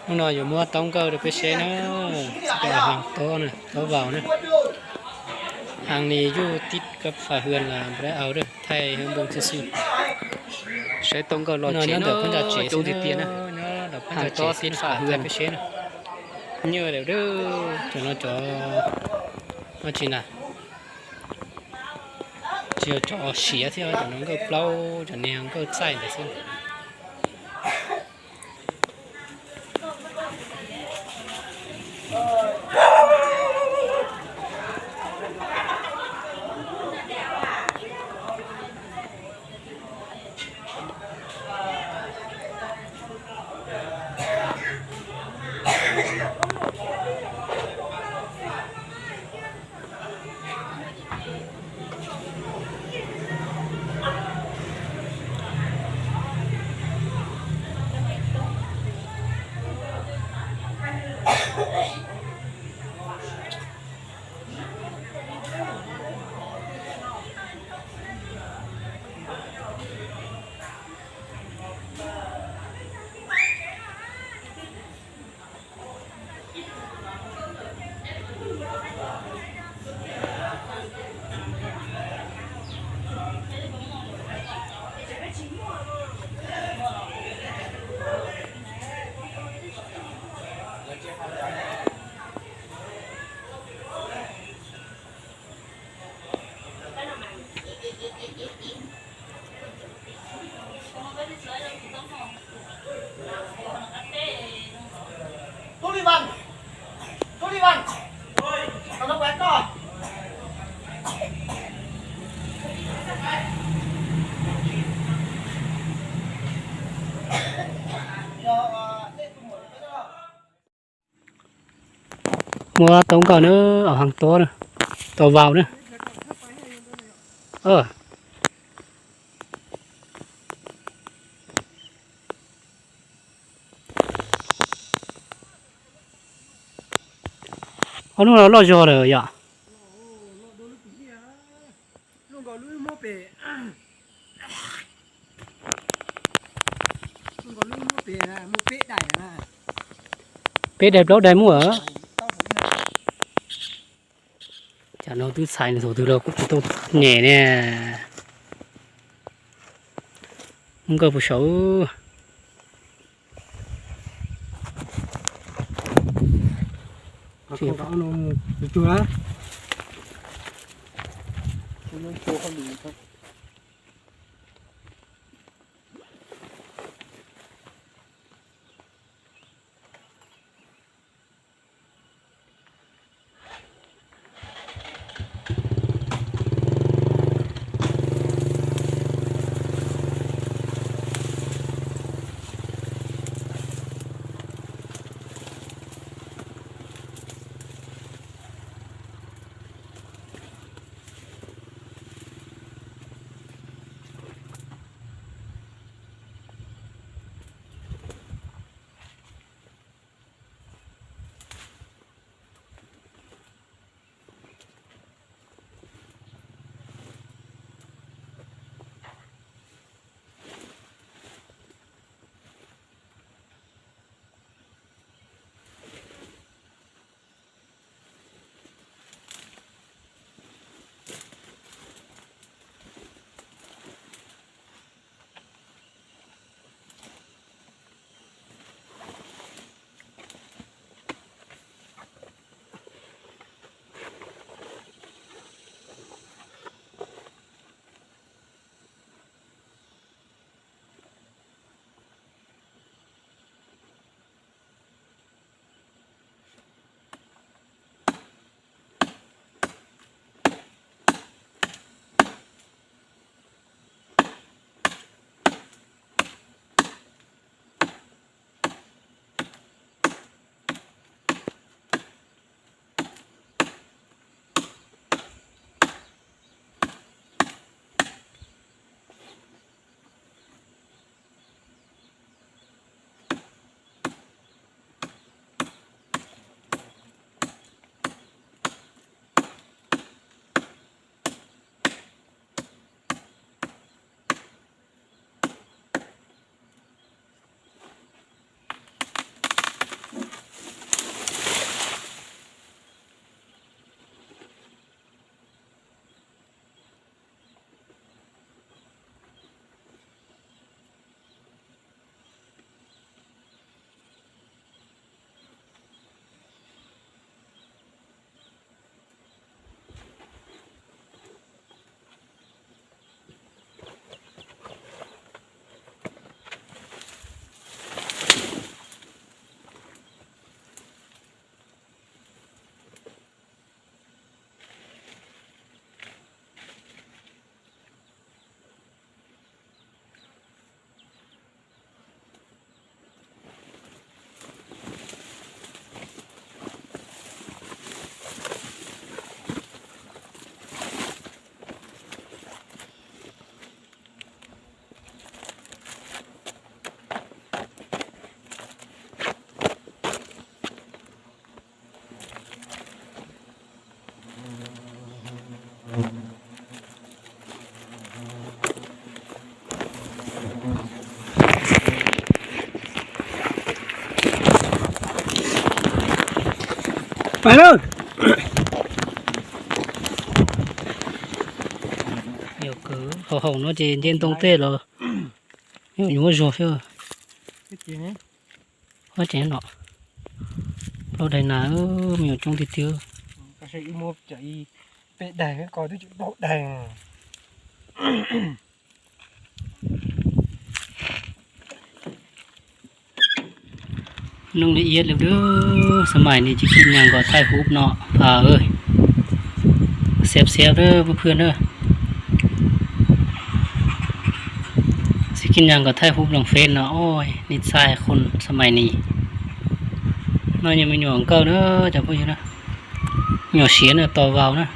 Hnub no yuav muab taub nkawj rau peb seb na, hav tob na, taub vaus na. Hàng này du lịch cấp phá hương là phải ao được thay hương bông xinh xinh. Saib taub nkawj los tsev ntawm phab ntsa tsev xwb tiag tiag na. Hàng tob tib phá hương peb seb na. Nyiaj dawm dawb, cov no cov no tsis na, tsis yog cov siav thiab, cov no nkawj plaub, cov niag nkawj txaij ntawd xwb. Muab taub nkawj na, aus hav tob na, tau vau na. Ob hnub no loj zog lawm yom. Peb daim plaub daim muaj. Cas no twb txhais thaum twg los kuj tsis tau nyem ne. Nkawj puas saud. Pais lawm. Yog kwv haum haum no ces nce ntoo tej los yuav muab zog thiab. Ab, ces no plaub daig na, me nyuam coob tiag tiag. Peb daig ko twb tsis plaub daig. Nug li iab li dub, xab mais ni tsis kij nyas kom thaij hub no, pha, xiab xiab lawm phooj ywg na. Tsis kij nyas kom thaij hub loo feb no, oj, ni txhais qhov xab mais ni. No yog me nyuam nkauj na cov phooj ywg na. Me nyuam siav na, tos vau na.